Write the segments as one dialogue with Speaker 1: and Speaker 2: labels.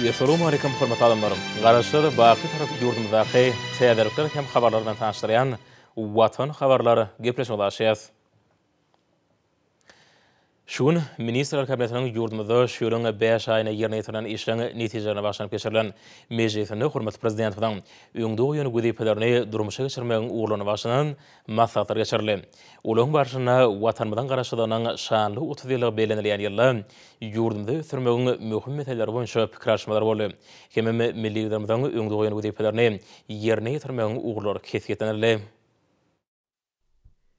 Speaker 1: Essalawmaleýkim hormatly adamlar! Garaşsyz, baky Bitarap ýurdumyzdaky täzelikler hem habarlar bilen tanyşdyrýan Watan habarlar gepleşigimizi açýas. Şu gün Ministrler Kabinetiniň ýurdumyzda şu ýylyň bäş aýynda ýerine ýetirilen işleň netijelerine bagyşlanyp geçirilen mejlisinde hormatly Prezidentimiziň öňde goýan wezipelerini durmuşa geçirmegiň ugurlaryna bagyşlanan maslahatlar geçirildi. Olaryň barşynda Watanymyzyň Garaşsyzlygynyň şanly 30 ýyllygy bellenilýän ýylda ýurdumyzy ösdürmegiň möhüm meseleleri boýunça pikir alyşmalar boldy. Hemem milli Liderimiziň öňde goýan wezipelerini ýerine ýetirmegiň ugurlary kesgitlenildi.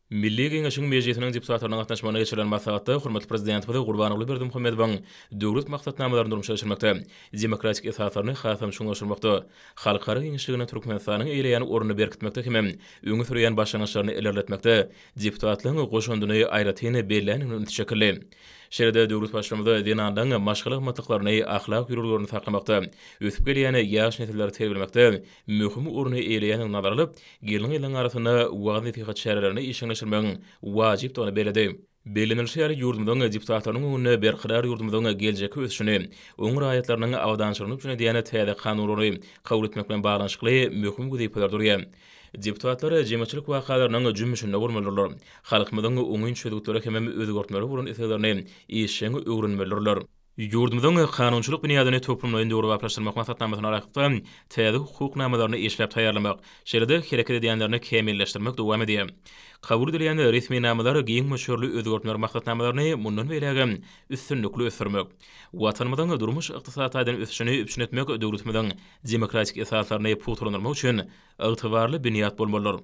Speaker 1: Milli Geňeşiň Mejlisiniň deputatlarynyň gatnaşmagynda geçirilen maslahatda hormatly Prezidentimiz Gurbanguly Berdimuhamedowyň döwlet maksatnamalaryny durmuşa geçirmekde, demokratik esaslaryny hasam çuňlaşdyrmakda, halkara giňişliginde Türkmenistanyň eýeleýän ornuny berkitmekde hemem öňe sürýän başlangyçlaryny ilerletmekde deputatlaryň goşandyny aýratyn belländigine üns çekildi. Şeýle-de döwlet Baştutanymyz zenanlaryň maşgala gymmatlyklaryny, ahlak ýörelgelerini saklamakda, ösüp gelýän ýaş nesilleri terbiýelemekde möhüm orny eýeleýändigini nazara alyp, gelin-gyzlaryň arasynda wagyz-nesihat çärelerini işjeňleşdirmegiň wajypdygyny belledi. Bellenilişi ýaly, ýurdumyzyň deputatlarynyň öňünde berkarar ýurdumyzyň geljekki ösüşini, oň raýatlarynyň abadançylygyny üpjün edýän täze kanunlary kabul etmek bilen baglanyşykly möhüm wezipeler durýar. Deputatlar jemgyýetçilik wakalarynyň jümmüşinde bolmalydyrlar, halkymyzyň oňyn çözgütlere hemem özgertmelere bolan isleglerini işjeň öwrenmelidirler. Ýurdumyzyň kanunçylyk binýadyny toplumlaýyn döwrebaplaşdyrmak maksatnamasyna laýyklykda, täze hukuk namalaryny işläp taýýarlamak, şeýle-de hereket edýänlerini kämilleşdirmek dowam edýär. Kabul edilýän resminamalar giň möçberli özgertmeler maksatnamalaryny mundan beýlägem üstünlikli ösdürmek, Watanymyzyň durmuş-ykdysady taýdan ösüşini üpjün etmek döwletimiziň demokratik esaslaryny pugtalandyrmak üçin ygtybarly binýat bolmalydyr.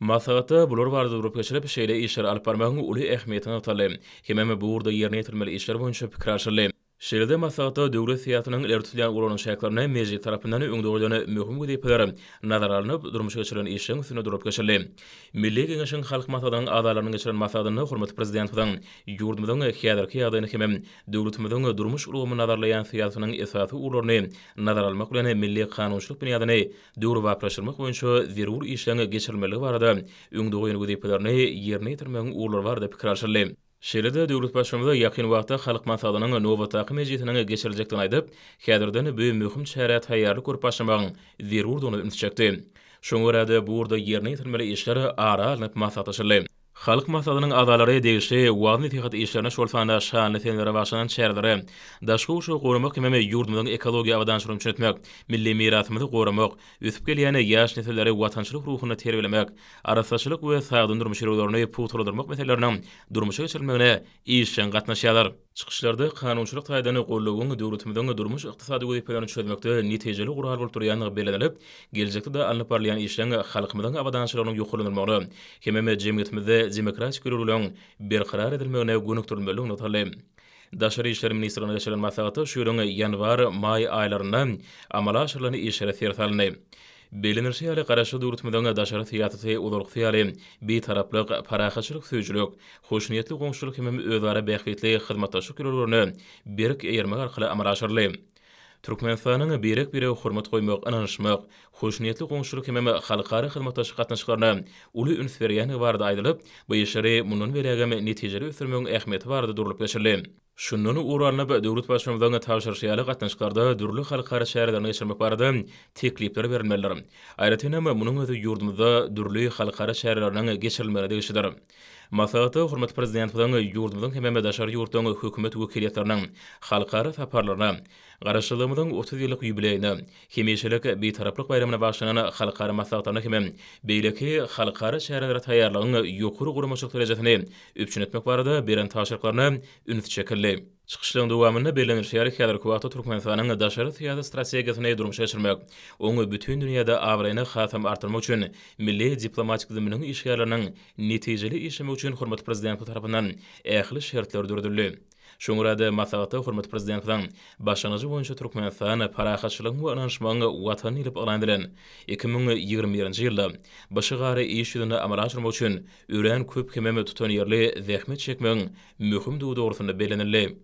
Speaker 1: Maslahatda bular barada durup geçilip, şeýle işleri alyp barmagyň uly ähmiýeti nygtaldy. Hemem bu ugurda ýerine ýetirilmeli işler boýunça pikir alşyldy. Şeýle-de maslahatda döwlet syýasatynyň ileri tutulýan ugurlarynyň çäklerinde Mejlis tarapyndan öňde goýlan möhüm wezipeler nazara alnyp, durmuşa geçirilen işleriň üstünde durup geçildi. Milli Geňeşiň Halk Maslahatynyň agzalarynyň geçiren maslahatynda hormatly Prezidentimiziň ýurdumyzyň häzirki ýagdaýyny hemem döwletimiziň durmuş ulgamyny nazarlaýan syýasatynyň esasy ugurlaryny nazara almak bilen milli kanunçylyk binýadyny döwrebaplaşdyrmak boýunça zerur işleň geçirilmeligi barada öňde goýan wezipelerini ýerine ýetirmegiň ugurlary barada pikir alşyldy. Şeýle-de döwlet Baştutanymyz ýakyn wagtda Halk Maslahatynyň nobatdaky mejlisiniň geçiriljekdigini aýdyp, häzirden bu möhüm çärä taýýarlyk görüp başlamagyň zerurdygyna ünsi çekdi. Şoňa görä-de, bu ugurda ýerine ýetirilmeli işler ara alnyp maslahatlaşyldy. Halk Maslahatynyň agzalary degişli wagyz-nesihat işlerine, şol sanda şanly senelere bagyşlanan çärelere, daşky gurşawy goramak hemem ýurdumyzyň ekologiýa abadançylygyny üpjün etmek, milli mirasymyzy goramak, ösüp gelýän ýaş nesilleri watançylyk ruhunda terbiýelemek, arassaçylyk we sagdyn durmuş ýörelgelerini pugtalandyrmak meseleleriniň durmuşa geçirilmegine işjeň gatnaşýarlar. Çykyşlarda kanunçylyk taýdan goldawyň döwletimiziň durmuş-ykdysady wezipelerini çözmekde netijeli gural bolup durýandygy bellenilip, geljekde-de alnyp barylýan işleň halkymyzyň abadançylygynyň ýokarlandyrylmagyna hemem jemgyýetimizde demokratik ýörelgeleriň berkarar edilmegine gönükdirilmelidigi nygtaldy. Daşary işler ministrliginde geçirilen maslahatda şu ýylyň ýanwar, maý aýlarynda amala aşyrylan işlere ser salyndy. Bellenilişi ýaly, Garaşsyz döwletimiziň daşary syýasaty ozalkysy ýaly Bitaraplyk, parahatçylyk söýüjilik, hoşniýetli goňşuçylyk hemem özara bähbitli hyzmatdaşlyk ýörelgelerine berk eýermek arkaly amala aşyryldy. Türkmenistanyň birek-birege hormat goýmak, ynanyşmak, hoşniýetli goňşuçylyk hemem halkara hyzmatdaşlyk gatnaşyklaryna uly üns berýändigi barada aýdylyp, bu işleri mundan beýlägem netijeli ösdürmegiň ähmiýeti barada durlup geçildi. Şundan ugur alnyp, döwlet Baştutanymyzyň tabşyryşy ýaly, gatnaşyklarda dürli halkara çärelerini geçirmek barada teklipler berilmelidir. Aýratyn hem, munuň özi ýurdumyzda dürli halkara çäreleriniň geçirilmegine degişlidir. Maslahatda hormatly Prezidentimiziň ýurdumyzyň hemem daşary ýurtlaryň hökümet wekiliýetleriniň halkara saparlaryna, Garaşsyzlygymyzyň 30 ýyllyk ýubileýine, hemişelik Bitaraplyk baýramyna bagyşlanan halkara maslahatlaryna hemem beýleki halkara çärelere taýýarlygyň ýokary guramaçylyk derejesini üpjün etmek barada beren tabşyryklaryna üns çekildi. Çykyşlaryň dowamynda bellenilişi ýaly, häzirki wagtda Türkmenistanyň daşary syýasy strategiýasyny durmuşa geçirmek, oň bütin dünýäde abraýyny hasam artdyrmak üçin milli diplomatik düzüminiň işgärleriniň netijeli işlemegi üçin hormatly Prezidentimiz tarapyndan ähli şertler döredildi. Şoňa görä-de, maslahatda hormatly Prezidentimiziň başlangyjy boýunça Türkmenistan parahatçylygyň we ynanyşmagyň Watany diýlip yglan edilen 2021-nji ýylda bu şygary iş ýüzünde amala aşyrmak üçin örän köp hemem tutanýerli zähmet çekmegiň möhümdigi dogrusynda bellenildi.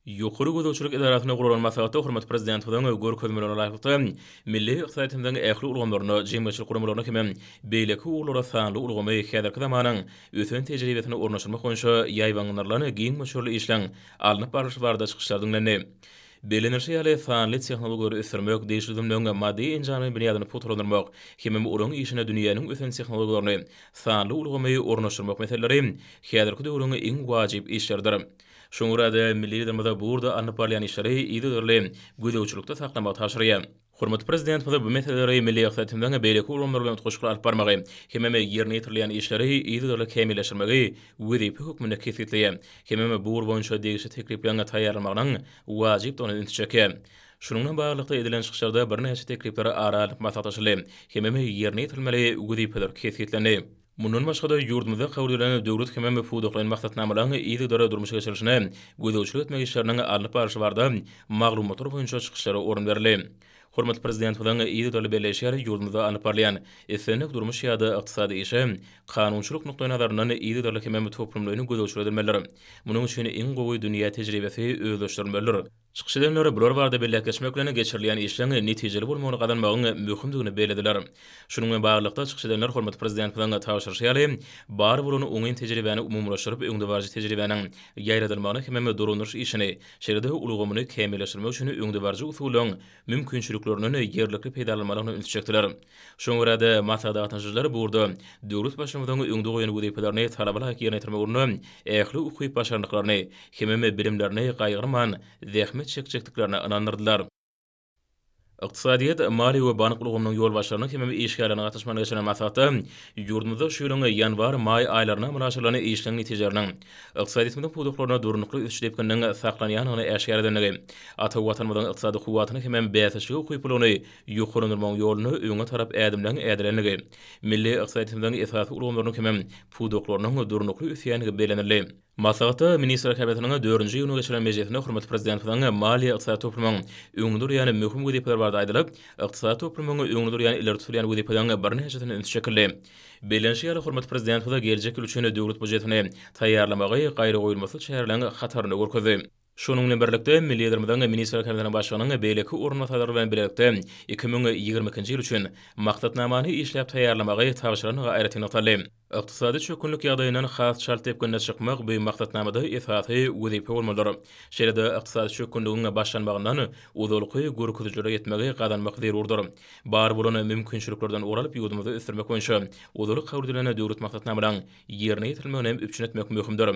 Speaker 1: Ýokary gözegçilik edarasynda guralan maslahatda hormatly Prezidentimiziň görkezmelerine laýyklykda, milli ykdysadyýetimiziň ähli ulgamlarynda, jemgyýetçilik guramalaryna hemem beýleki ugurlara sanly ulgamy, häzirki zamanyň ösen tejribesini ornaşdyrmak boýunça ýaýbaňlandyrylan giň möçberli işleň alnyp barlyşy barada çykyşlar diňlendi. Bellenilişi ýaly, sanly tehnologiýalary ösdürmek, degişli düzümleriň maddy-enjamlaýyn binýadyny pugtalandyrmak hemem olaryň işine dünýäniň ösen tehnologiýalaryny, sanly ulgamy ornaşdyrmak meseleleri häzirki döwrüň iň wajyp işleridir. Şoňa görä-de, milli Liderimiz bu ugurda alnyp barylýan işleri yzygiderli gözegçilikde saklamagy tabşyrýar. Hormatly Prezidentimiz bu meseleleri milli ykdysadyýetimiziň beýleki ulgamlary bilen utgaşykly alyp barmagy hemem ýerine ýetirilýän işleri yzygiderli kämilleşdirmegi wezipe hökmünde kesgitleýär hemem bu ugur boýunça degişli teklipleriň taýýarlanmagynyň wajypdygyna ünsi çekýär. Şunuň bilen baglylykda edilen çykyşlarda birnäçe teklipler ara alnyp maslahatlaşyldy hemem ýerine ýetirilmeli wezipeler kesgitlendi. Mundan başga-da, ýurdumyzda kabul edilen döwlet hemem pudaklaýyn maksatnamalaryň yzygiderli durmuşa geçirilişine gözegçilik etmek işleriniň alnyp barlyşy barada maglumatlar boýunça çykyşlara orun berildi. Hormatly Prezidentimiziň yzygiderli belleýşi ýaly, ýurdumyzda alnyp barylýan islendik durmuş ýa-da ykdysady işe kanunçylyk nukdaýnazaryndan yzygiderli hemem toplumlaýyn gözegçilik edilmelidir. Munuň üçin iň gowy dünýä tejribesi özleşdirilmelidir. Çykyş edenler bular barada belläp geçmek bilen, geçirilýän işleň netijeli bolmagyny gazanmagyň möhümdigini bellediler. Şunuň bilen baglylykda, çykyş edenler hormatly Prezidentimiziň tabşyryşy ýaly, bar bolan oňyn tejribäni umumylaşdyryp, öňdebaryjy tejribäniň ýaýradylmagyny hemem dolandyryş işini, şeýle-de ulgamyny kämilleşdirmek üçin öňdebaryjy usullaryň mümkinçiliklerinden ýerlikli peýdalanmalygyna ünsi çekdiler. Şoňa görä-de, maslahata gatnaşyjylar bu ugurda döwlet Baştutanynyň öňde goýan wezipelerini talaba laýyk ýerine ýetirmek ugrunda ähli ukyp-başarnyklaryny hemem bilimlerini gaýgyrman zähmet çekjekdiklerine ynandyrdylar. Ykdysadyýet, maliýe we bank ulgamynyň ýolbaşçylarynyň hemem işgärleriniň gatnaşmagynda geçirilen maslahatda ýurdumyzda şu ýylyň ýanwar-maý aýlarynda amala aşyrylan işleň netijeleriniň ykdysadyýetimiziň pudaklarynda durnukly ösüş depgininiň saklanýandygyny äşgär edendigi, ata Watanymyzyň ykdysady kuwwatyny hemem bäsleşige ukyplylygyny ýokarlandyrmagyň ýolunda öňe tarap ädimleň ädilendigi, milli ykdysadyýetimiziň esasy ulgamlarynyň hemem pudaklarynyň durnukly ösýändigi bellenildi. Maslahatda Ministrler Kabinetiniň dördünji iýunda geçirilen mejlisinde hormatly Prezidentimiziň maliýe-ykdysady toplumyň öňünde durýan möhüm wezipeleri barada aýdylyp, ykdysady toplumyň öňünde durýan ileri tutulýan wezipeleriň birnäçesine üns çekildi. Bellenişi ýaly, hormatly Prezidentimiz geljek ýyl üçin Döwlet býujetini taýýarlamagy gaýragoýulmasyz çäreleriň hatarynda görkezdi. Şonuň bilen birlikde, milli Liderimiziň Ministrler Kabinetiniň Başlygynyň beýleki orunbasarlary bilen bilelikde 2022-nji ýyl üçin Maksatnamany işläp taýýarlamagy tabşyrandygy aýratyn nygtaldy. Ykdysady çökgünlik ýagdaýyndan has çalt depginde çykmak bu maksatnamada esasy wezipe bolmalydyr. Şeýle-de ykdysady çökgünligiň başlanmagyndan ozalky görkezijilere ýetmegi gazanmak zerurdyr. Bar bolan mümkinçiliklerden ugur alyp ýurdumyzy ösdürmek boýunça ozaly kabul edilen döwlet maksatnamalaryň ýerine ýetirilmegini hem üpjün etmek möhümdir.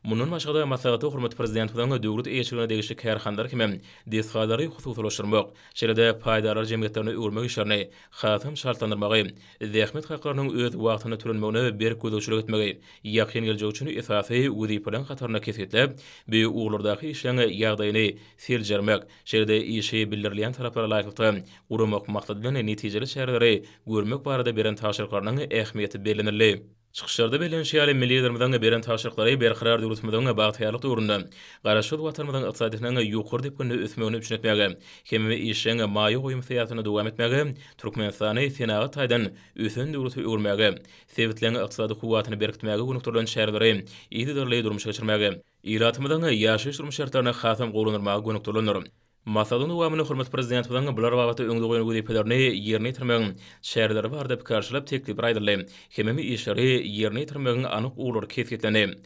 Speaker 1: Mundan başga-da, maslahatda hormatly Prezidentimiziň döwlet eýeçiligine degişli kärhanalary hemem desgalary hususylaşdyrmak, şeýle-de paýdarlar jemgyýetlerine öwürmek işlerini hasam çaltlandyrmagy, zähmet haklarynyň öz wagtynda tölenmegine berk gözegçilik etmegi ýakyn geljek üçin esasy wezipeleriň hatarynda kesgitläp, bu ugurlardaky işleň ýagdaýyny seljermek, şeýle-de işi bildirilýän talaplara laýyklykda guramak maksady bilen netijeli çäreleri görmek barada beren tabşyryklarynyň ähmiýeti bellenildi. Çykyşlarda bellenişi ýaly, milli Liderimiziň beren tabşyryklary Berkarar döwletimiziň bagtyýarlyk döwründe Garaşsyz Watanymyzyň ykdysadyýetiniň ýokary depginde ösmegini üpjün etmäge hem işjeň maýa goýum syýasatyny dowam etmäge, Türkmenistany senagat taýdan ösen döwlete öwürmäge, sebitleriň ykdysady kuwwatyny berkitmäge gönükdirilen çäreleri yzygiderli durmuşa geçirmäge, ilatymyzyň ýaşaýyş-durmuş şertlerini hasam gowulandyrmaga gönükdirilendir. Maslahatyň dowamynda hormatly Prezidentimiziň bular babatda öňde goýan wezipelerini ýerine ýetirmegiň çäreleri barada pikir alşylyp, teklipler aýdyldy hemem işleri ýerine ýetirmegiň anyk ugurlary kesgitlendi.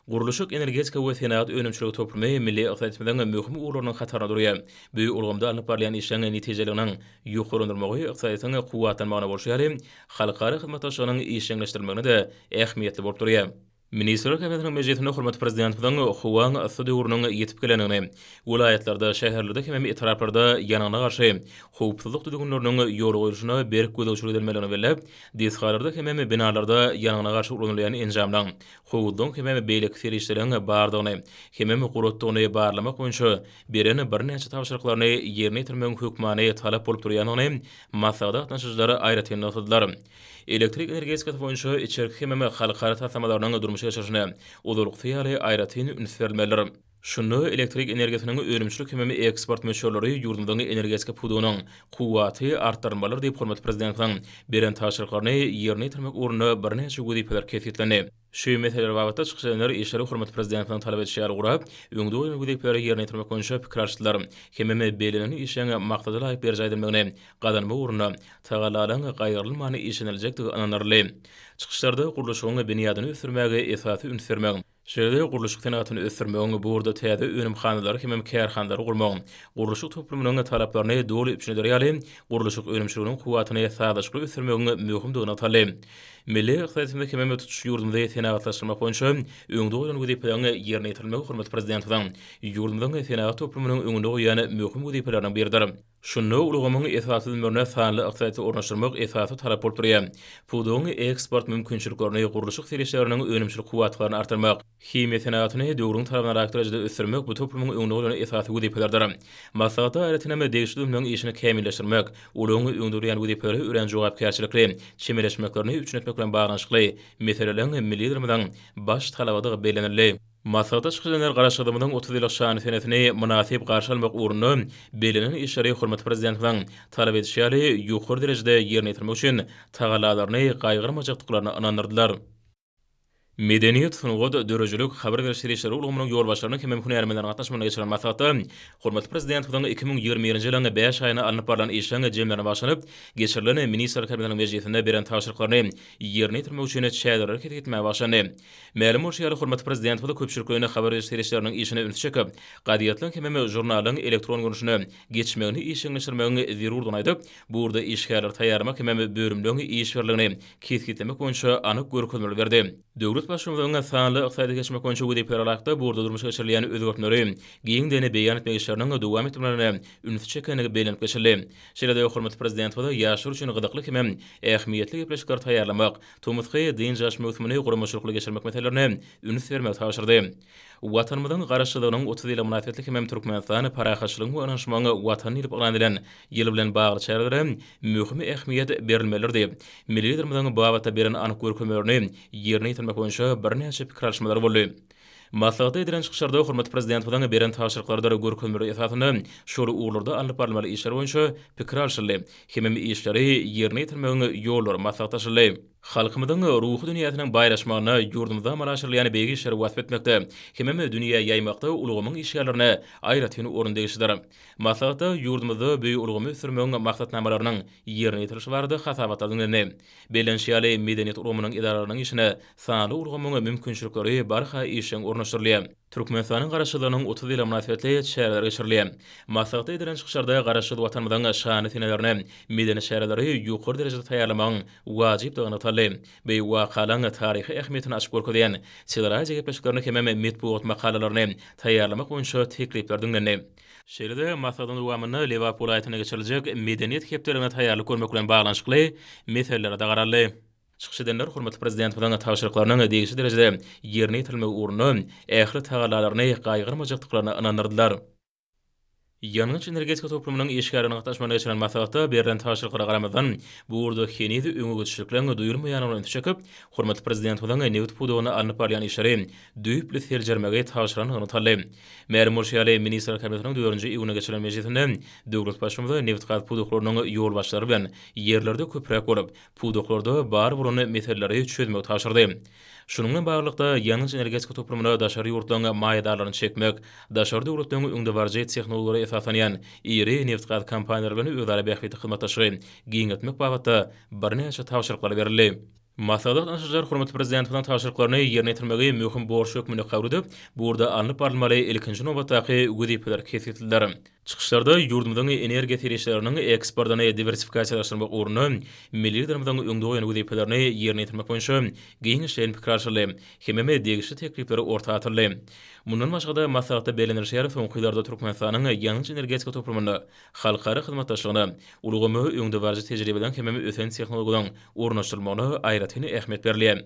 Speaker 1: Gurluşyk, energetika we senagat önümçiligi toplumy milli ykdysadyýetimiziň möhüm ugurlarynyň hatarynda durýar. Bu ulgamda alnyp barylýan işleň netijeliliginiň ýokarlandyrylmagy ykdysadyýetiň kuwwatlanmagyna bolşy ýaly, halkara hyzmatdaşlygynyň işjeňleşdirilmegine-de ähmiýetli bolup durýar. Ministrler Kabinetiniň mejlisinde hormatly Prezidentimiziň howaň yssy döwrüniň ýetip gelendigini, welaýatlarda, şäherlerde hemem etraplarda ýangyna garşy howpsuzlyk düzgünleriniň ýola goýluşyna berk gözegçilik edilmelidigini belläp, desgalarda hemem binalarda ýangyna garşy ulanylýan enjamlaryň, howuzlaryň hemem beýleki serişdeleriň bardygyny hemem guratdygyny barlamak boýunça beren birnäçe tabşyryklaryny ýerine ýetirmegiň hökmany talap bolup durýandygyny maslahata gatnaşyjylar aýratyn nygtadylar. Elektrik energetikasy boýunça içerki hemem halkara taslamalarynyň durmuşa geçirilişine ozalkysy ýaly aýratyn üns berilmelidir. Şunda elektrik energiýasynyň önümçilik hemem eksport möçberleri ýurdumyzyň energetika pudagynyň kuwwaty artdyrylmalydyr diýip, hormatly Prezidentimiziň beren tabşyryklaryny ýerine ýetirmek ugrunda birnäçe wezipeler kesgitlendi. Şu meseleler babatda çykyş edenler işleri hormatly Prezidentimiziň talap edişi ýaly gurap, öňde goýlan wezipeleri ýerine ýetirmek boýunça pikir alyşdylar hemem bellenen işleň maksada laýyk berjaý edilmegini gazanmak ugrunda tagallalaryň gaýgyrylman işleniljekdigi ynandyryldy. Çykyşlarda gurluşygyň binýadyny ösdürmäge esasy üns bermegiň. Şeýle-de gurluşyk senagatyny ösdürmegiň, bu ugurda täze önümhanalary hemem kärhanalary gurmagyň, gurluşyk toplumynyň talaplaryny doly üpjün eder ýaly, gurluşyk önümçiliginiň kuwwatyny sazlaşykly ösdürmegiň möhümdigi nygtaldy. Milli ykdysadyýetimizi hemem tutuş ýurdumyzy senagatlaşdyrmak boýunça öňde goýlan wezipeleriň ýerine ýetirilmegi hormatly Prezidentimiziň ýurdumyzyň senagat toplumynyň öňünde goýýan möhüm wezipeleriniň biridir. Şunda ulgamyň esasy düzümlerine sanly ykdysadyýeti ornaşdyrmak esasy talap bolup durýar. Pudagyň eksport mümkinçiliklerini, gurluşyk serişdeleriniň önümçilik kuwwatlyklaryny artdyrmak, himiýa senagatyny döwrüň talabyna laýyk derejede ösdürmek bu toplumyň öňünde goýlan esasy wezipelerdir. Maslahatda aýratyn hem degişli düzümleriň işini kämilleşdirmek, olaryň öňde durýan wezipelere örän jogapkärçilikli çemeleşmeklerini üpjün etmek bilen baglanyşykly meseleleriň milli Liderimiziň baş talabydygy bellenildi. Maslahata çykyş edenler Garaşsyzlygymyzyň 30 ýyllyk şanly senesini mynasyp garşy almak ugrunda bellenen işleri hormatly Prezidentimiziň talap edişi ýaly ýokary derejede ýerine ýetirmek üçin tagallalaryny gaýgyrmajakdyklaryna ynandyrdylar. Medeniýet, sungat, döredijilik, habar beriş serişdeleri ulgamynyň ýolbaşçylarynyň hemem hünärmenleriň gatnaşmagynda geçirilen maslahatda hormatly Prezidentimiziň 2021-nji ýylyň bäş aýynda alnyp barlan işleň jemlerine bagyşlanyp geçirilen Ministrler Kabinetiniň mejlisinde beren tabşyryklaryny ýerine ýetirmek üçin çäreleri kesgitmäge bagyşlandy. Mälim bolşy ýaly, hormatly Prezidentimiz köpçülikleýin habar beriş serişdeleriniň işine ünsi çekip, gazetleriň hemem žurnallaryň elektron görnüşine geçmegini işjeňleşdirmegiň zerurdygyny aýdyp, bu ugurda işgärleri taýýarlamak hemem bölümleriň iş birligini kesgitlemek boýunça anyk görkezmeleri berdi. Döwlet Baştutanymyzyň sanly ykdysadyýete geçmek boýunça wezipelere laýyklykda bu ugurda durmuşa geçirilýän özgertmeleri giňden beýan etmek işleriniň dowam etdirilmegine ünsi çekendigi bellenip geçildi. Şeýle-de hormatly Prezidentimiz ýaşlar üçin gyzykly hemem ähmiýetli gepleşikleri taýýarlamak, Tomusky dynç alyş möwsümini guramaçylykly geçirmek meselelerine üns bermegi tabşyrdy. Watanymyzyň Garaşsyzlygynyň 30 ýyllygy mynasybetli hemem Türkmenistan parahatçylygyň we ynanyşmagyň Watany diýlip yglan edilen ýyl bilen bagly çärelere möhüm ähmiýet berilmelidir diýip, milli Liderimiziň bu babatda beren anyk görkezmelerini ýerine ýetirmek boýunça birnäçe pikir alyşmalar boldy. Maslahatda edilen çykyşlarda hormatly Prezidentimiziň beren tabşyryklarydyr görkezmeleri esasynda şol ugurlarda alnyp barylmaly işler boýunça pikir alşyldy hemem işleri ýerine ýetirmegiň ýollary maslahatlaşyldy. Halkymyzyň ruhy dünýäsiniň baýlaşmagyna, ýurdumyzda amala aşyrylýan beýik işleri wasp etmekde hemem dünýä ýaýmakda ulgamyň işgärlerine aýratyn orun degişlidir. Maslahatda ýurdumyzda bu ulgamy ösdürmegiň maksatnamalarynyň ýerine ýetirilişi barada hasabatlar diňlendi. Bellenişi ýaly, medeniýet ulgamynyň edaralarynyň işine sanly ulgamyň mümkinçilikleri barha işjeň ornaşdyrylýar. Türkmenistanyň Garaşsyzlygynyň 30 ýyllygy mynasybetli çäreler geçirilýär. Maslahatda edilen çykyşlarda Garaşsyz Watanymyzyň şanly senelerine medeni çäreleri ýokary derejede taýýarlamagyň wajypdygy nygtaldy. Bu wakalaryň taryhy ähmiýetini açyp görkezýän teleradio gepleşiklerini hemem metbugat makalalaryny taýýarlamak boýunça teklipler diňlendi. Şeýle-de maslahatyň dowamynda Lebap welaýatynda geçiriljek Medeniýet hepdeligine taýýarlyk görmek bilen baglanyşykly meselelere-de garaldy. Çykyş edenler hormatly Prezidentimiziň tabşyryklarynyň degişli derejede ýerine ýetirilmegi ugrunda ähli tagallalaryny gaýgyrmajakdyklaryna ynandyrdylar. Ýangyç-energetika toplumynyň işgärleriniň gatnaşmagynda geçirilen maslahatda berlen tabşyryklara garamazdan, bu ugurda heniz öňe gidişlikleň duýulmaýandygyna ünsi çekip, hormatly Prezidentimiziň nebit pudagynda alnyp barylýan işleri düýpli seljermegi tabşyrandygy nygtaldy. Mälim bolşy ýaly, Ministrler Kabinetiniň dördünji iýunda geçirilen mejlisinde döwlet Baştutanymyz nebitgaz pudaklarynyň ýolbaşçylary bilen ýerlerde köpräk bolup, pudaklarda bar bolan meseleleri çözmegi tabşyrdy. Şunuň bilen baglylykda, ýangyç-energetika toplumyna daşary ýurtlaryň maýadarlaryny çekmek, daşary döwletleriň öňdebaryjy tehnologiýalara esaslanýan iri nebitgaz kompaniýalary bilen özara bähbitli hyzmatdaşlygy giňeltmek babatda birnäçe tabşyryklar berildi. Maslahata gatnaşyjylar hormatly Prezidentimiziň tabşyryklaryny ýerine ýetirmegi möhüm borç hökmünde kabul edip, bu ugurda alnyp barylmaly ilkinji nobatdaky wezipeleri kesgitlediler. Çykyşlarda ýurdumyzyň energiýa serişdeleriniň eksportyny diwersifikasiýalaşdyrmak ugrunda milli Liderimiziň öňde goýan wezipelerini ýerine ýetirmek boýunça giňişleýin pikir alşyldy hemem degişli teklipler orta atyldy. Mundan başga-da, maslahatda bellenilişi ýaly, soňky ýyllarda Türkmenistanyň ýangyç-energetika toplumynda halkara hyzmatdaşlygyna, ulgama öňdebaryjy tejribeleriň hemem ösen tehnologiýalaryň ornaşdyrylmagyna aýratyn ähmiýet berilýär.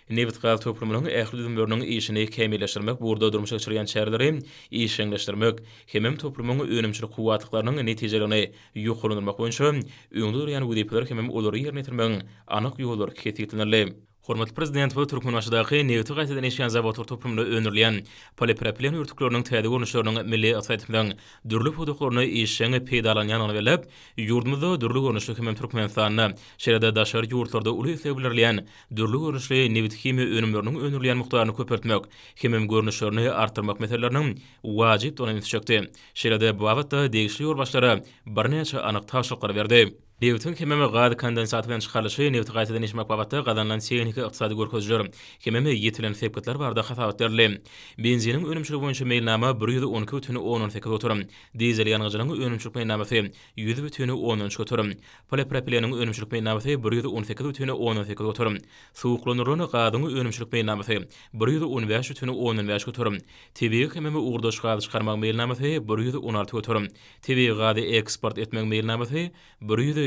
Speaker 1: Nebitgaz toplumynyň ähli düzümleriniň işini kämilleşdirmek, bu ugurda durmuşa geçirilýän çäreleri işjeňleşdirmek hemem toplumyň önümçilik kuwwatlyklarynyň netijeligini ýokarlandyrmak boýunça öňde durýan wezipeler hemem olary ýerine ýetirmegiň anyk ýollary kesgitlenildi. Hormatly Prezidentimiz Türkmenbaşydaky nebiti gaýtadan işleýän zawodlar toplumynda öndürilýän polipropilen örtükleriniň täze görnüşleriniň milli ykdysadyýetimiziň dürli pudaklarynda işjeň peýdalanýandygyny belläp, ýurdumyzda dürli görnüşli hemem Türkmenistanda, şeýle-de daşary ýurtlarda uly isleg bildirilýän dürli görnüşli nebithimiýa önümleriniň öndürilýän mukdaryny köpeltmek hemem görnüşlerini artdyrmak meseleleriniň wajypdygyna ünsi çekdi. Şeýle-de bu babatda degişli ýolbaşçylara birnäçe anyk tabşyryklary berdi. Nebitiň hemem gaz kondensaty bilen çykarylyşy, nebiti gaýtadan işlemek babatda gazanylan tehniki-ykdysady görkezijiler hemem ýetilen sepgitler barada hasabat berildi. Benziniň önümçiligi boýunça meýilnama 112,18 göterim, dizel ýangyjynyň önümçilik meýilnamasy 100,3 göterim, polipropileniň önümçilik meýilnamasy 118,8 göterim, suwuklandyrylan gazyň önümçilik meýilnamasy 115,5 göterim, tebigy hemem ugurdaş gazy çykarmagyň meýilnamasy 116 göterim, Tebigy gazy eksport etmegiň meýilnamasy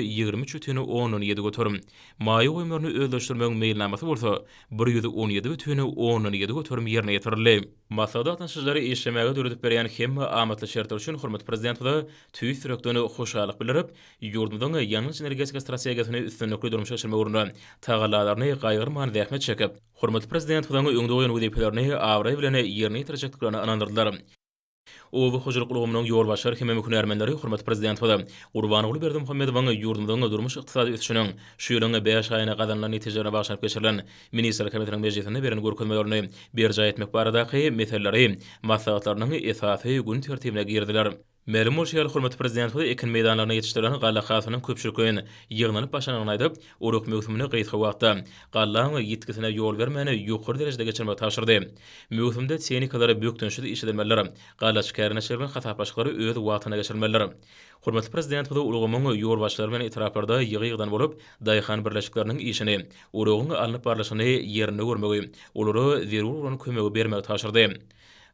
Speaker 1: 123 bütin ondan ýedi göterim, maýa goýumlaryny özleşdirmegiň meýilnamasy bolsa 117 bütin ondan ýedi göterim ýerine ýetirildi. Maslahata gatnaşyjylar işlemäge döredip berýän hemme amatly şertler üçin hormatly Prezidentimize tüýs ýürekden hoşallyk bildirip, ýurdumyzyň ýangyç-energetika strategiýasyny üstünlikli durmuşa geçirmek ugrunda tagallalaryny gaýgyrman zähmet çekip, hormatly Prezidentimiziň öňde goýan wezipelerini abraý bilen ýerine ýetirjekdiklerine ynandyrdylar. Oba hojalyk ulgamynyň ýolbaşçylary hemem hünärmenleri hormatly Prezidentimiz Gurbanguly Berdimuhamedowyň ýurdumyzyň durmuş-ykdysady ösüşiniň şu ýylyň bäş aýynda gazanylan netijelerine bagyşlanyp geçirilen Ministrler Kabinetiniň mejlisinde beren görkezmelerini berjaý etmek baradaky meseleleri maslahatlarynyň esasy gün tertibine girdiler. Mälim bolşy ýaly, hormatly Prezidentimiz ekin meýdanlarynda ýetişdirilen galla hasylynyň köpçülikleýin ýygnalyp başlanandygyny aýdyp, orak möwsümini gysga wagtda, gallaň ýitgisine ýol bermän ýokary derejede geçirmegi tabşyrdy. Möwsümde tehnikalar bökdençsiz işledilmelidir, gallaçy kärendeçiler bilen hasaplaşyklary öz wagtynda geçirilmelidir. Hormatly Prezidentimiz ulgamyň ýolbaşçylary bilen etraplarda ýygy-ýygydan bolup, daýhan birleşikleriniň işini, oragyň alnyp barlyşyny ýerinde görmegi, olara zerur bolan kömegi bermegi tabşyrdy.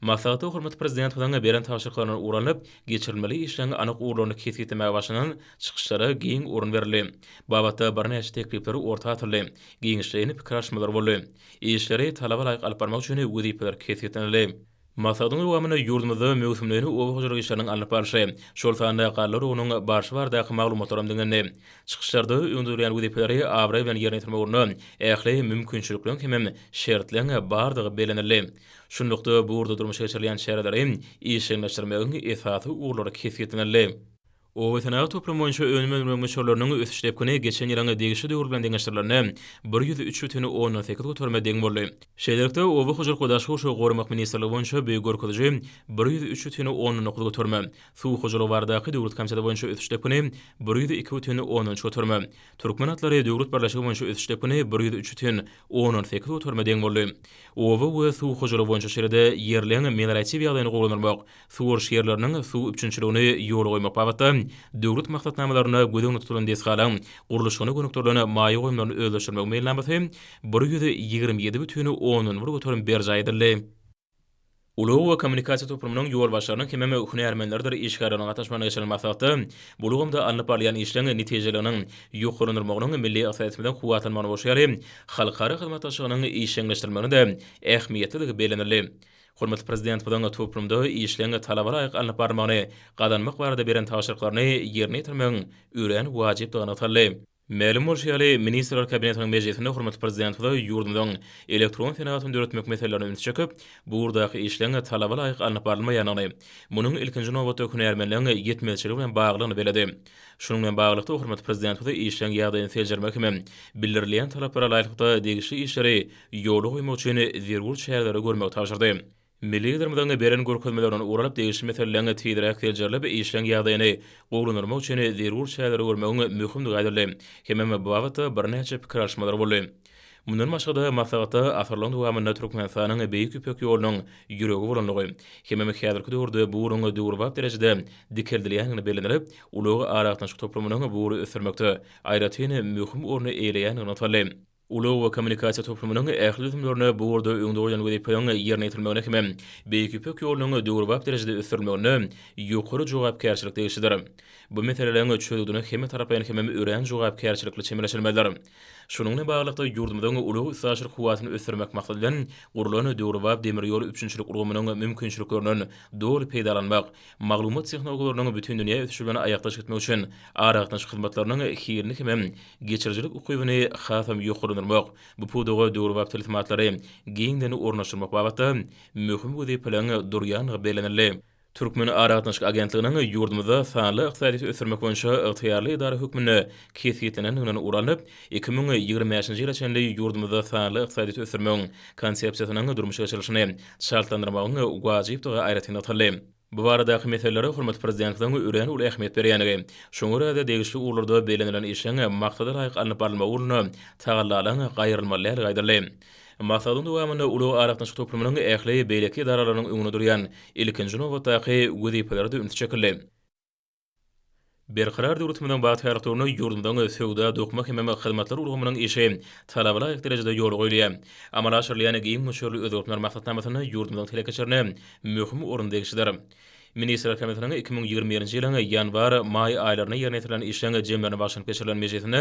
Speaker 1: Maslahatda hormatly Prezidentimiziň beren tabşyryklaryndan ugur alnyp, geçirilmeli işleriň anyk ugurlaryny kesgitlemäge başlanan çykyşlara giň orun berildi. Babatda birnäçe teklipler orta atyldy, giňişleýin pikir alyşmalar boldy. Işleri talaba laýyk alyp barmak üçin wezipeler kesgitlenildi. Maslahatyň dowamynda ýurdumyzda möwsümleýin oba hojalyk işleriniň alnyp barlyşy, şol sanda galla oragynyň barşy baradaky maglumatlar hem diňlendi. Çykyşlarda öňde durýan wezipeleri abraý bilen ýerine ýetirmek ugrunda ähli mümkinçilikleriň hemem şertleň bardygy bellenildi. Şunlukda, bu ugurda durmuşa geçirilýän çäreleri işjeňleşdirmegiň esasy ugurlary kesgitlenildi. Oba senagat toplumy boýunça önüm öndürmegiň möçberleriniň ösüş depgini geçen ýylyň degişli döwri bilen deňeşdirilende, 103,8 göterime deň boldy. Şeýlelikde, Oba hojalyk we daşky gurşawy goramak ministrligi boýunça bu görkeziji 103,9 göterime, Suw hojalygy baradaky döwlet komiteti boýunça ösüş depgini 102,3 göterime, Türkmen atlary döwlet birleşigi boýunça ösüş depgini 103,8 göterime deň boldy. Oba we suw hojalygy boýunça şeýle-de ýerleň melioratiw ýagdaýyny gowulandyrmak, suwaryş ýerleriniň suw üpjünçiligini ýola goýmak babatda döwlet maksatnamalarynda göz öňünde tutulan desgalaryň gurluşygyna gönükdirilen maýa goýumlaryny özleşdirmegiň meýilnamasy 127,1 göterim berjaý edildi. Ulag we kommunikasiýa toplumynyň ýolbaşçylarynyň hemem hünärmenleridir işgärleriniň gatnaşmagynda geçirilen maslahatda bu ulgamda alnyp barylýan işleň netijeliginiň ýokarlandyrylmagynyň milli ykdysadyýetimiziň kuwwatlanmagyna bolşy ýaly, halkara hyzmatdaşlygynyň işjeňleşdirilmegine-de ähmiýetlidigi bellenildi. Hormatly Prezidentimiziň toplumda işleň talaba laýyk alnyp barylmagyny gazanmak barada beren tabşyryklaryny ýerine ýetirmegiň örän wajypdygy nygtaldy. Mälim bolşy ýaly, Ministrler Kabinetiniň mejlisinde hormatly Prezidentimiz ýurdumyzyň elektron senagatyny döretmek meselelerine ünsi çekip, bu ugurdaky işleň talaba laýyk alnyp barylmaýandygyny, munuň ilkinji nobatda hünärmenleň ýetmezçiligi bilen baglydygyny belledi. Şunuň bilen baglylykda, hormatly Prezidentimiz işleň ýagdaýyny seljermek hem bildirilýän talaplara laýyklykda degişli işleri ýola goýmak üçin zerur çäreleri görmegi tabşyrdy. Milli Liderimiziň beren görkezmelerinden ugur alyp, degişli meseleleriň tizräk seljerilip, işleň ýagdaýyny gowulandyrmak üçin zerur çäreleri görmegiň möhümdigi aýdyldy hemem bu babatda birnäçe pikir alyşmalar boldy. Mundan başga-da, maslahatda asyrlaryň dowamynda Türkmenistanyň Beýik Ýüpek ýolunyň ýüregi bolandygy hemem häzirki döwürde bu ugruň döwrebap derejede dikeldilýändigini bellenilip, ulag-aragatnaşyk toplumynyň bu ugry ösdürmekde aýratyn möhüm orny eýeleýändigi nygtaldy. Ulag we kommunikasiýa toplumynyň ähli düzümlerine bu ugurda öňde goýlan wezipeleriň ýerine ýetirilmegine hemem Beýik Ýüpek ýolunyň döwrebap derejede ösdürilmegine ýokary jogapkärçilik degişlidir. Bu meseleleriň çözgüdine hemmetaraplaýyn hemem örän jogapkärçilikli çemeleşilmelidir. Şunuň bilen baglylykda, ýurdumyzyň ulag-üstaşyr kuwwatyny ösdürmek maksady bilen gurlan döwrebap demir ýol üpjünçilik ulgamynyň mümkinçiliklerinden doly peýdalanmak, maglumat tehnologiýalarynyň bütindünýä ösüşi bilen aýakdaş gitmek üçin aragatnaşyk hyzmatlarynyň hilini hemem geçirijilik ukybyny hasam ýokarlandyrmak, bu pudaga döwrebap tilsimatlary giňden ornaşdyrmak babatda möhüm wezipeleriň durýandygy bellenildi. Türkmen aragatnaşyk agentliginiň ýurdumyzda sanly ykdysadyýeti ösdürmek boýunça ygtyýarly edara hökmünde kesgitlenendiginden ugur alnyp, 2025-nji ýyla çenli ýurdumyzda sanly ykdysadyýeti ösdürmegiň Konsepsiýasynyň durmuşa geçirilişini çaltlandyrmagyň wajypdygy aýratyn nygtaldy. Bu baradaky meselelere hormatly Prezidentimiziň örän uly ähmiýet berýändigi, şoňa görä-de, degişli ugurlarda bellenilen işleň maksada laýyk alnyp barylmagy ugrunda tagallalaryň gaýrylmaly däldigi aýdyldy. Maslahatyň dowamynda ulag-aragatnaşyk toplumynyň ähli beýleki edaralarynyň öňünde durýan ilkinji nobatdaky wezipelere-de üns çekildi. Berkarar döwletimiziň bagtyýarlyk döwründe ýurdumyzyň söwda, dokma hemem hyzmatlar ulgamynyň işi talaba laýyk derejede ýola goýulýar. Amala aşyrylýan giň möçberli özgertmeler maksatnamasynda ýurdumyzyň telekeçilerine möhüm orun degişlidir. Ministrler Kabinetiniň 2021-nji ýylyň ýanwar, maý aýlarynda ýerine ýetirilen işleň jemlerine bagyşlanyp geçirilen mejlisinde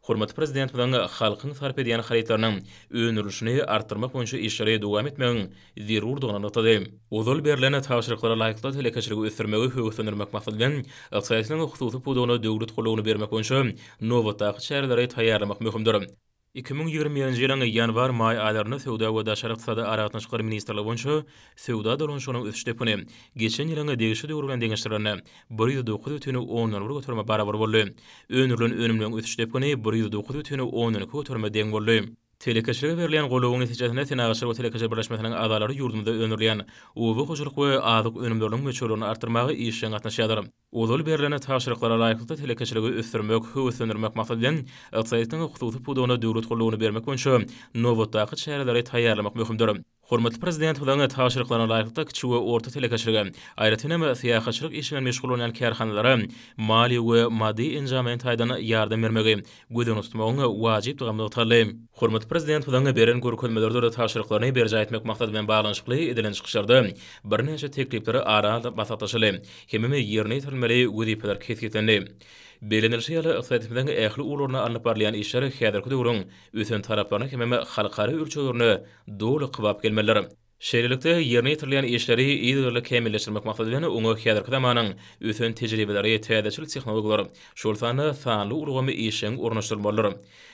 Speaker 1: hormatly Prezidentimiziň halkyň sarp edýän harytlarynyň öndürilişini artdyrmak boýunça işleri dowam etmegiň zerurdygyny nygtady. Ozal berlen tabşyryklara laýyklykda telekeçiligi ösdürmegi höweslendirmek maksady bilen, ykdysadyýetiň hususy pudagyna döwlet goldawyny bermek boýunça nobatdaky çäreleri taýýarlamak möhümdir. 2021-nji ýylyň ýanwar-maý aýlarynda Söwda we daşary ykdysady aragatnaşyklar ministrligi boýunça söwda dolanyşygynyň ösüş depgini, geçen ýylyň degişli döwri bilen deňeşdirilende, 109 bütin ondan bir göterime barabar boldy. Öndürilen önümleriň ösüş depgini 109 bütin ondan iki göterime deň boldy. Telekeçilige berilýän goldawyň netijesinde Senagatçylar we telekeçiler birleşmesiniň agzalary ýurdumyzda öndürilýän oba hojalyk we azyk önümleriniň möçberlerini artdyrmaga işjeň gatnaşýarlar. Ozal berlen tabşyryklara laýyklykda telekeçiligi ösdürmek, höweslendirmek maksady bilen, ykdysadyýetiň hususy pudagyna döwlet goldawyny bermek boýunça nobatdaky çäreleri taýýarlamak möhümdir. Hormatly Prezidentimiziň tabşyryklaryna laýyklykda kiçi we orta telekeçilige, aýratyn hem syýahatçylyk işi bilen meşgullanýan kärhanalara maliýe we maddy-enjamlaýyn taýdan ýardam bermegi göz öňünde tutmagyň wajypdygy nygtaldy. Hormatly Prezidentimiziň beren görkezmeleridir tabşyryklaryny berjaý etmek maksady bilen baglanyşykly edilen çykyşlarda birnäçe teklipler ara alnyp maslahatlaşyldy hemem ýerine ýetirilmeli wezipeler kesgitlendi. Bellenilişi ýaly, ykdysadyýetimiziň ähli ugurlarynda alnyp barylýan işler häzirki döwrüň ösen talaplaryna hemem halkara ölçeglerine doly kybap gelmelidir. Şeýlelikde, ýerine ýetirilýän işleri yzygiderli kämilleşdirmek maksady bilen, oňa häzirki zamanyň ösen tejribeleri, täzeçil tehnologiýalar, şol sanda sanly ulgamy işjeň ornaşdyrylmalydyr.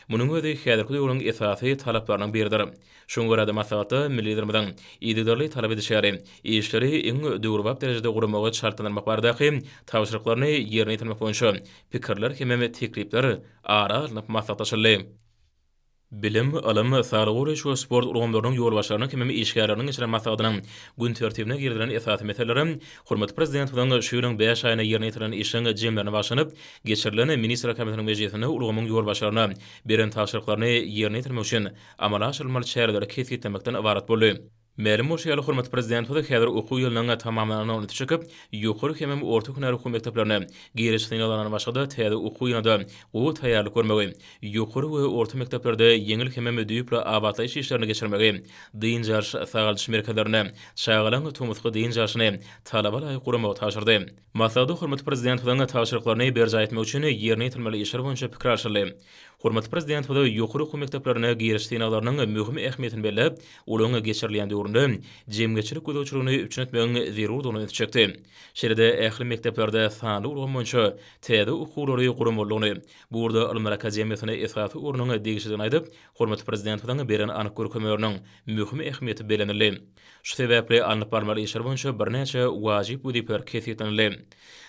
Speaker 1: Munuň özi häzirki döwrüň esasy talaplarynyň biridir. Şoňa görä-de, maslahatda milli Liderimiziň yzygiderli talap edişi ýaly, işleri iň döwrebap derejede guramagy çaltlandyrmak baradaky tabşyryklaryny ýerine ýetirmek boýunça pikirler hemem teklipler ara alnyp maslahatlaşyldy. Bilim, ylym, saglygy goraýyş we sport ulgamlarynyň ýolbaşçylarynyň hemem işgärleriniň geçiren maslahatynyň gün tertibine girizilen esasy meseleler hormatly Prezidentimiziň şu ýylyň bäş aýynda ýerine ýetirilen işleň jemlerine bagyşlanyp geçirilen Ministrler Kabinetiniň mejlisinde ulgamyň ýolbaşçylaryna beren tabşyryklaryny ýerine ýetirmek üçin amala aşyrylmaly çäreleri kesgitlemekden ybarat boldy. Mälim bolşy ýaly, hormatly Prezidentimiz häzir okuw ýylynyň tamamlanandygyny ünsi çekip, ýokary hemem orta hünär okuw mekdeplerine giriş synaglaryndan başga-da täze okuw ýylyna-da gowy taýýarlyk görmegi, ýokary we orta mekdeplerde ýeňil hemem düýpli abatlaýyş işlerini geçirmegi, dynç alyş, sagaldyş merkezlerinde çagalaryň tomusky dynç alşyny talaba laýyk guramagy tabşyrdy. Maslahatda hormatly Prezidentimiziň tabşyryklaryny berjaý etmek üçin ýerine ýetirilmeli işler boýunça pikir alşyldy. Hormatly Prezidentimiz ýokary okuw mekdeplerine giriş synaglarynyň möhüm ähmiýetini belläp, olaryň geçirilýän döwründe jemgyýetçilik gözegçiligini üpjün etmegiň zerurdygyna ünsi çekdi. Şeýle-de ähli mekdeplerde sanly ulgam boýunça täze okuwlary guramalydygyny, bu ugurda Ylymlar akademiýasyna esasy ornuň degişlidigini aýdyp, hormatly Prezidentimiziň beren anyk görkezmeleriniň möhüm ähmiýeti bellenildi. Şu sebäpli alnyp barylmaly işler boýunça birnäçe wajyp wezipeler kesgitlenildi.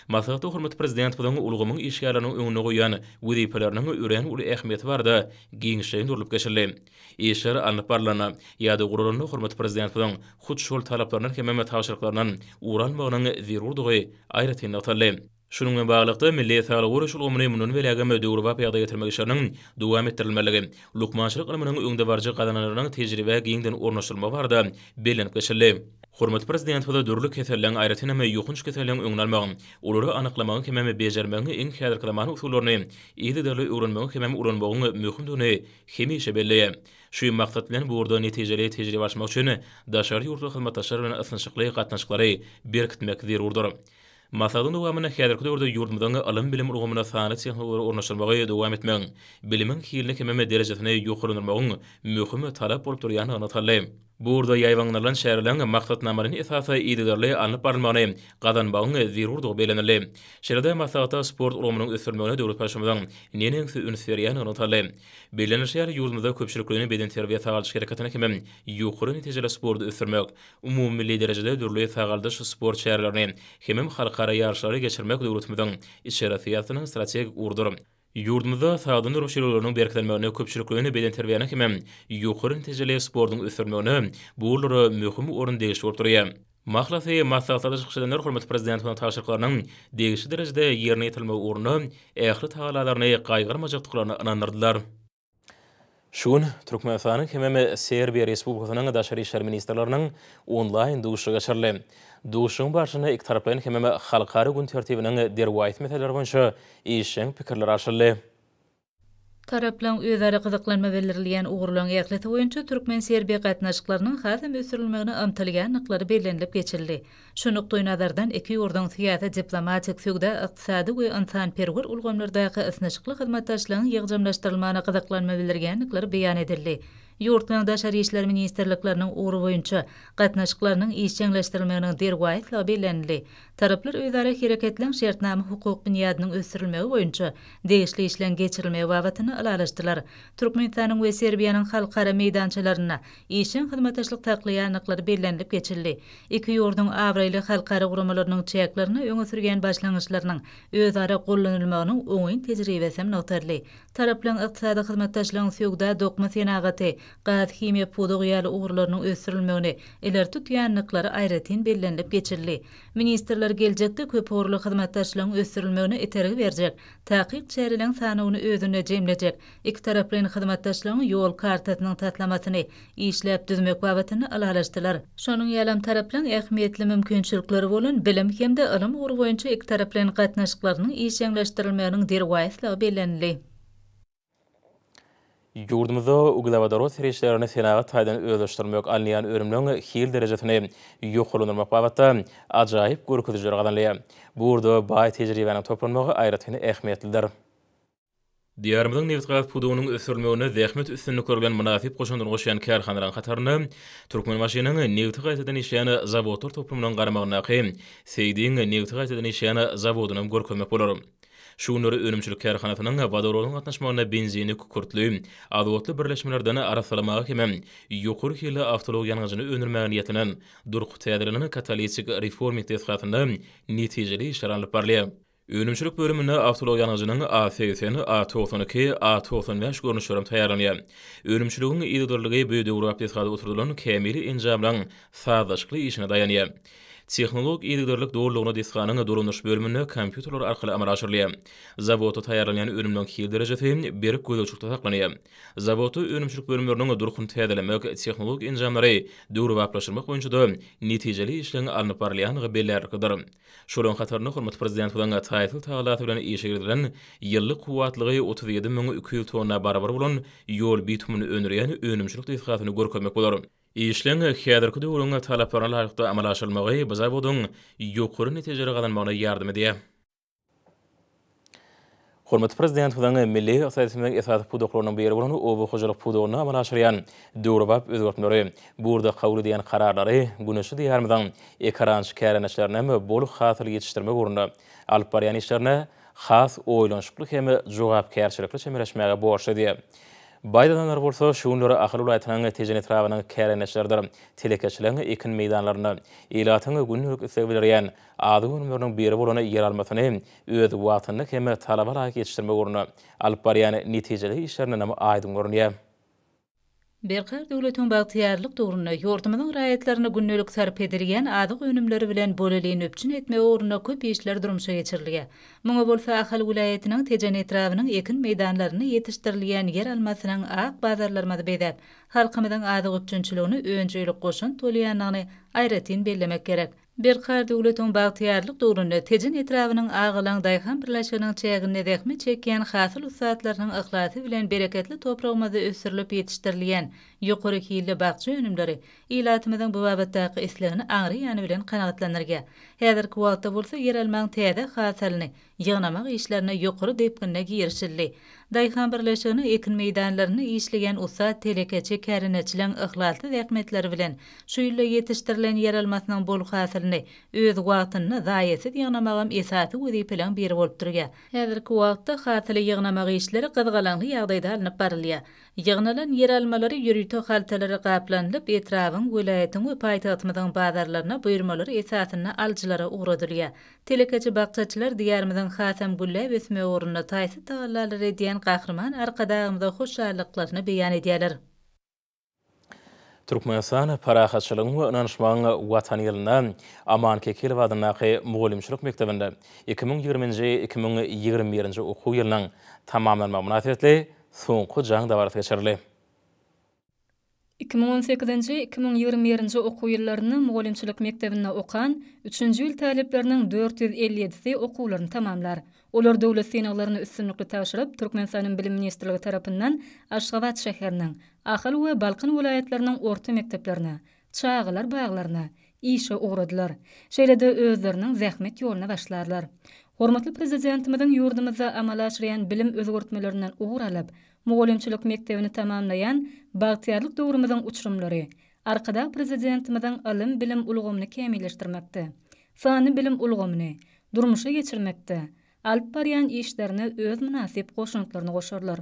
Speaker 1: Maslahatda hormatly Prezidentimiziň ulgamyň işgärleriniň öňünde goýan wezipeleriniň örän uly ähmiýeti barada giňişleýin durlup geçildi. Işler alnyp barlanda ýa-da guralanda hormatly Prezidentimiziň hut şol talaplaryndan hemem tabşyryklaryndan ugur almagynyň zerurdygy aýratyn nygtaldy. Şunuň bilen baglylykda, milli saglygy goraýyş ulgamyny mundan beýlägem döwrebap ýagdaýa getirmek işleriniň dowam etdirilmelidigi, lukmançylyk ylmynyň öňdebaryjy gazananlarynyň tejribä giňden ornaşdyrylmagy barada bellenip geçildi. Hormatly Prezidentimiz dürli keselleň, aýratyn hem ýokanç keselleň öňüni almagyň, olary anyklamagyň hemem bejermegiň iň häzirki zaman usullaryny yzygiderli öwrenmegiň hemem ulanmagyň möhümdigini hemişe belleýär. Şu maksat bilen bu ugurda netijeli tejribe alyşmak üçin daşary ýurtly hyzmatdaşlar bilen ysnyşykly gatnaşyklary berkitmek zerurdyr. Maslahatyň dowamynda häzirki döwürde ýurdumyzyň ylym-bilim ulgamyna sanly tehnologiýalary ornaşdyrmagy dowam etmegiň, bilimiň hilini hemem derejesini ýokarlandyrmagyň möhüm talap bolup durýandygy nygtaldy. Bu ugurda ýaýbaňlanylan çäreleriň maksatnamalaýyn esasda yzygiderli alnyp barylmagyny gazanmagyň zerurdygy bellenildi. Şeýle-de maslahatda sport ulgamynyň ösdürilmegine döwlet Baştutanynyň neneňsi üns berýändigi nygtaldy. Bellenilişi ýaly, ýurdumyzda köpçülikleýin bedenterbiýe-sagaldyş hereketini hemem ýokary netijeli sporty ösdürmek, Umumymilli derejede dürli sagaldyş-sport çärelerini hemem halkara ýaryşlary geçirmek döwletimiziň içeri syýasatynyň strategik ugrudyr. Ýurdumyzda sagdyn durmuş ýörelgeleriniň berkidilmegine, köpçülikleýin bedenterbiýäniň hemem ýokary netijeli sportuň ösdürilmegine bu ugurlara möhüm orun degişli bolup durýar. Mahlasy, maslahatlarda çykyş edenler hormatly Prezidentimiziň tabşyryklarynyň degişli derejede ýerine ýetirilmegi ugrunda ähli tagallalaryny gaýgyrmajakdyklaryna ynandyrdylar. Şu gün Türkmenistanyň hemem Serbiýa Respublikasynyň Daşary işler ministrleriniň onlaýn duşuşygy geçirildi. Duşuşygyň barşynda ikitaraplaýyn hemem halkara gün tertibiniň derwaýys meseleleri boýunça işjeň pikirler alşyldy.
Speaker 2: Taraplaryň özara gyzyklanma bildirilýän ugurlaryň ählisi boýunça türkmen-serbiýa gatnaşyklarynyň hasam ösdürilmegine ymtylýandyklary bellenilip geçildi. Şu nukdaýnazardan iki ýurduň syýasy-diplomatik, söwda-ykdysady we ynsanperwer ulgamlardaky ysnyşykly hyzmatdaşlygyň ýygjamlaşdyrylmagyna gyzyklanma bildirýändikleri beýan edildi. Ýurtlaryň daşary işler ministrlikleriniň ugry boýunça gatnaşyklarynyň işjeňleşdirilmeginiň derwaýyslygy bellenildi. Taraplar özara hereketleň şertnama-hukuk binýadynyň ösdürilmegi boýunça degişli işleň geçirilmegi babatynda ylalaşdylar. Türkmenistanyň we Serbiýanyň halkara meýdançalarynda işjeň hyzmatdaşlyk saklaýandyklary bellenilip geçildi. Iki ýurduň abraýly halkara guramalarynyň çäklerinde öňe sürýän başlangyçlarynyň özara gollanylmagynyň oňyn tejribesem nygtaldy. Taraplaryň ykdysady hyzmatdaşlygyň söwda, dokma senagaty, gaz-himiýa pudagy ýaly ugurlarynyň ösdürilmegini ileri tutýandyklary aýratyn bellenilip geçildi. Ministrler geljekde köpugurly hyzmatdaşlygyň ösdürilmegine itergi berjek takyk çäreleriň sanawyny özünde jemlejek ikitaraplaýyn hyzmatdaşlygyň ýol kartasynyň taslamasyny işläp düzmek babatynda ylalaşdylar. Şonuň ýalam taraplaryň ähmiýetli mümkinçilikleri bolan bilim hem-de ylym ugry boýunça ikitaraplaýyn gatnaşyklarynyň işjeňleşdirilmeginiň derwaýyslygy bellenildi.
Speaker 1: Ýurdumyzda uglewodorod serişdelerini senagat taýdan özleşdirmek, alynýan önümleň hil derejesini ýokarlandyrmak babatda ajaýyp görkezijiler gazanylýar. Bu ugurda baý tejribäniň toplanmagy aýratyn ähmiýetlidir. Diýarymyzyň nebitgaz pudagynyň ösdürilmeginde zähmet üstünlikleri bilen mynasyp goşandyny goşýan kärhanalaryň hatarynda Türkmenbaşynyň nebiti gaýtadan işleýän zawodlar toplumynyň garamagyndaky Seýdiň nebiti gaýtadan işleýän zawodynam görkezmek bolar. Şu günler önümçilik kärhanasynyň wodorodyň gatnaşmagynda benzini kükürtli, azotly birleşmelerden arassalamaga hemem ýokary hilli awtoulag ýangyjyny öndürmäge niýetlenen durky täzelenen katalitik reforming desgasynda netijeli işler alnyp barylýar. Önümçilik bölüminde awtoulag ýangyjynyň A 80, A 92, A 95 görnüşlerem taýýarlanýar. Önümçiligiň yzygiderliligi bu döwrebap desgada oturdylan kämil enjamlaryň sazlaşykly işine daýanýar. Tehnologik yzygiderlilik dolulygyna desganyň dolandyryş bölüminde kompýuterler arkaly amala aşyrylýar. Zawodda taýýarlanýan önümleriň hil derejesi berk gözegçilikde saklanýar. Zawodda önümçilik bölümleriniň durkuny täzelemek, tehnologik enjamlary döwrebaplaşdyrmak boýunça-da netijeli işleň alnyp barylýandygy bellärliklidir. Şolaryň hatarynda hormatly Prezidentimiziň taýsyz tagallasy bilen işe girizilen, ýyllyk kuwwatlygy 37 200 tonna barabar bolan ýol bitumyny öndürýän önümçilik desgasyny görkezmek bolar. Işleň häzirki döwrüň talaplaryna laýyklykda amala aşyrylmagy bu zawodyň ýokary netijeleri gazanmagyna ýardam edýär. Hormatly Prezidentimiziň milli ykdysadyýetimiziň esasy pudaklarynyň biri bolan oba hojalyk pudagynda amala aşyrýan döwrebap özgertmeleri, bu ugurda kabul edýän kararlary güneşli Diýarymyzyň ekerançy kärendeçilerinem bol hasyl ýetişdirmek ugrunda alyp barýan işlerine has oýlanyşykly hem jogapkärçilikli çemeleşmäge borçly edýär. Baý daýhanlar bolsa şu günler Ahal welaýatynyň Tejen etrabynyň kärendeçileridir telekeçileriň ekin meýdanlarynda ilatyň gündelik isleg bildirýän azyk önümleriniň biri bolan ýeralmasyny öz wagtynda hem talaba laýyk ýetişdirmek ugrunda alyp barýan netijeli işlerindenem aýdyň görünýär.
Speaker 2: Berkarar döwletiň bagtyýarlyk döwründe ýurdumyzyň raýatlaryny gündelik sarp edilýän azyk önümleri bilen bolelin üpjün etmek ugrunda köp işler durmuşa geçirilýär. Muňa bolsa Ahal welaýatynyň Tejen etrabynyň ekin meýdanlarynda ýetişdirilýän ýeralmasynyň ak bazarlarymyzy bezäp, halkymyzyň azyk üpjünçiligine önjeýli goşant bolýandygyny aýratyn bellemek gerek. Berkarar döwletiň bagtyýarlyk döwründe Tejen etrabynyň Agalan daýhan birleşiginiň çäginde zähmet çekýän hasyl ussatlarynyň yhlasy bilen bereketli topragymyzda ösdürilip ýetişdirilýän ýokary hilli bakja önümleri ilatymyzyň bu babatdaky islegini aňry ýany bilen kanagatlandyrýar. Häzirki wagtda bolsa ýeralmaň täze hasylyny ýygnamak işlerine ýokary depginde girişildi. Daýhan birleşiginiň ekin meýdanlarynda işleýän ussat telekeçi kärendeçileň yhlasly zähmetleri bilen şu ýylda ýetişdirilen ýeralmasynyň bol hasylyny öz wagtynda zaýasyz ýygnamagam esasy wezipeleň biri bolup durýar. Häzirki wagtda hasyly ýygnamak işleri gyzgalaňly ýagdaýda alnyp barylýar. Ýygnalan ýeralmalary ýörite haltalara gaplanylyp, etrabyň, welaýatyň we paýtagtymyzyň bazarlaryna buýurmalar esasynda alyjylara ugradylýar. Telekeçi bakjaçylar Diýarymyzyň hasam gülläp ösmegi ugrunda taýsyz tagallalary edýän Gahryman Arkadagymyza hoşallyklaryny beýan edýärler.
Speaker 1: Türkmenistan parahatçylygyň we ynanyşmagyň Watany ýylynda Aman Kekilow adyndaky mugallymçylyk mekdebinde 2020-nji, 2021-nji okuw ýylynyň tamamlanmagy mynasybetli Soňky jaň dabarasy geçirildi.
Speaker 2: 2018-nji, 2021-nji okuw ýyllarynda mugallymçylyk mekdebinde okan üçünji ýyl talyplarynyň 457-si okuwlaryny tamamlar. Olar döwlet synaglaryny üstünlikli tabşyryp, Türkmenistanyň Bilim ministrligi tarapyndan Aşgabat şäheriniň, Ahal we Balkan welaýatlarynyň orta mekdeplerine, çagalar baglaryna işe ugradylar. Şeýle-de özleriniň zähmet ýoluna başlarlar. Hormatly Prezidentimiziň ýurdumyzda amala aşyrýan bilim özgertmelerinden ugur alyp, mugallymçylyk mekdebini tamamlaýan bagtyýarlyk döwrümiziň uçurymlary Arkadag Prezidentimiziň ylym-bilim ulgamyny kämilleşdirmekde, sanly bilim ulgamyny durmuşa geçirmekde alyp barýan işlerine öz mynasyp goşantlaryny goşarlar.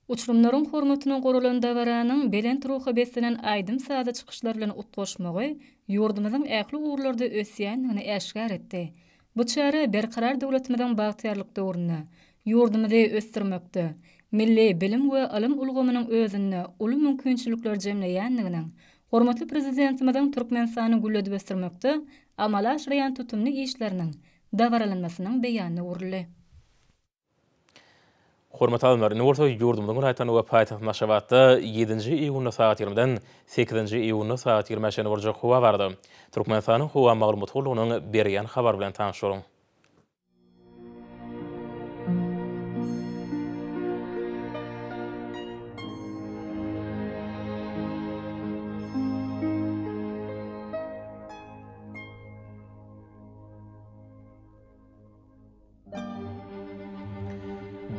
Speaker 2: Uçurymlaryň hormatyna guralan dabaranyň belent ruha beslenen aýdym-sazly çykyşlar bilen utgaşmagy ýurdumyzyň ähli ugurlarda ösýändigini äşgär etdi. Bu çäre Berkarar döwletimiziň bagtyýarlyk döwründe ýurdumyzy ösdürmekde milli bilim we ylym ulgamynyň özünde uly mümkinçilikleri jemleýändiginiň, hormatly Prezidentimiziň Türkmenistany gülledip ösdürmekde amala aşyrýan tutumly işleriniň dabaralanmasynyň beýanyna öwrüldi.
Speaker 1: Hormatly adamlar, indi bolsa ýurdumyzyň welaýatlarynda we paýtagtymyz Aşgabatda ýedinji iýunda sagat ýigrimiden sekizinji iýunda sagat ýigrimä çenli boljak howa barada Türkmenistanyň Howa maglumat gullugynyň berýän habary bilen tanyş boluň.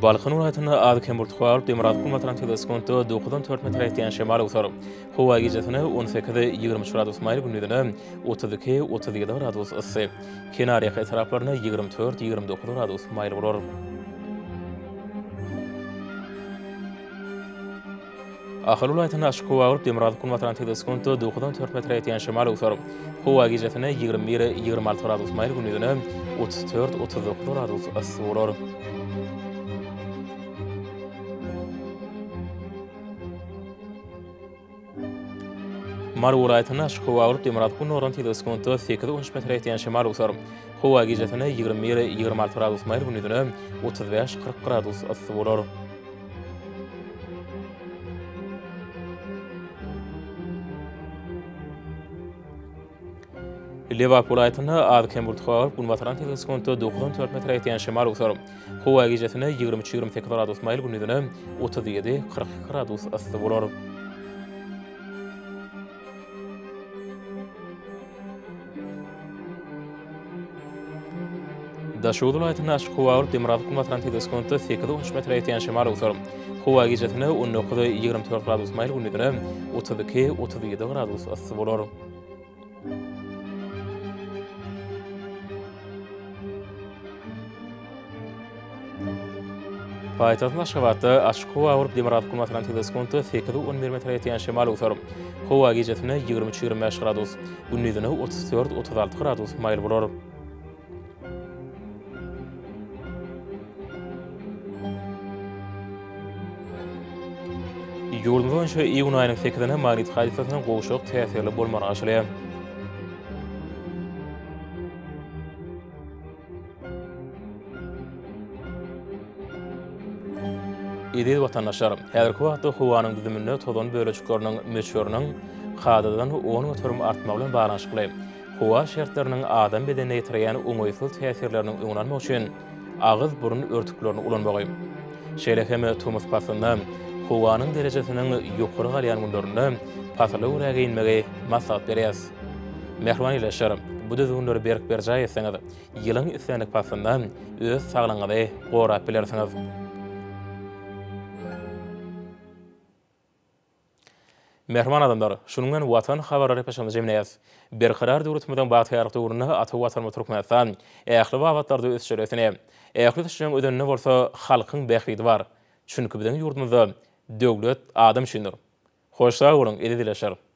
Speaker 1: Balkan welaýatynda az-kem bulut galyp, demirgazyk günbatardan tizligi sekuntda dokuzdan dört metre ýetýän şemal öwser. Howa gijesine on sekiz, 23 gradus maýyl, gündizine 32, 37 gradus yssy. Kenarýaka etraplarynda 24, 29 gradus maýyl bolar. Ahal welaýatynda açyk howa bolup, demirgazyk günbatardan tizligi sekuntda dokuzdan dört metre ýetýän şemal öwser. Howa gijesine 21, 26 gradus maýyl, gündizine 34, 39 gradus yssy bolar. Mary welaýatynda açyk howa bolup, demirgazyk gündogardan tizligi sekuntda sekiz, on üç metre ýetýän şemal öwser. Howa gijesine 21, 26 gradus maýyl, gündizine 35, 40 gradus yssy bolar. Lebap welaýatynda az-kem bulut galyp, günbatardan tizligi sekuntda 94 metre ýetýän şemal öwser. Howa gijesine 23-28 gradus maýyl, gündizine 37-42 gradus yssy bolar. Daşoguz welaýatynda açyk howa bolup, demirgazyk günbatardan tizligi sekuntda sekiz-on üç metre ýetýän şemal öwser. Howa gijesine 19, 24 gradus maýyl, gündizine 32, 37 gradus yssy bolar. Paýtagtymyz Aşgabatda açyk howa bolup, demirgazyk günbatardan tizligi sekuntda sekiz, 11 metre ýetýän şemal öwser. Howa gijesine 23, 25 gradus, gündizine 34, 36 gradus maýyl bolar. Ýurdumyz boýunça iýun aýynyň sekizine magnit hadysasynyň gowşak täsirli bolmagyna garaşylýar. Eziz watandaşlar, häzirki wagtda howanyň düzüminde tozan bölejikleriniň möçberiniň kadadan 10% artmagy bilen baglanyşykly howa şertleriniň adam bedenine ýetirýän oňaýsyz täsirleriniň öňüni almak üçin agyz-burun örtüklerini ulanmagy, şeýle hem tomus paslynda howanyň derejesiniň ýokary galýan günlerinde pasyla görä geýinmegi maslahat berýäris. Mähriban ildeşler, bu düzgünleri berk berjaý etseňiz, ýylyň islendik paslynda öz saglygyňyzy gorap bilersiňiz. Mähriban adamlar, şunuň bilen Watan habarlary epleşigimizi jemleýäris. Berkarar döwletimiziň bagtyýarlyk döwründe ata Watanymyz Türkmenistan ähli babatlarda ösüşlere ösünýär. Ähli ösüşleriň özeninde bolsa halkyň bähbidi bar. Çünki biziň ýurdumyzda döwlet adam üçindir. Hoş sag boluň, eziz ildeşler!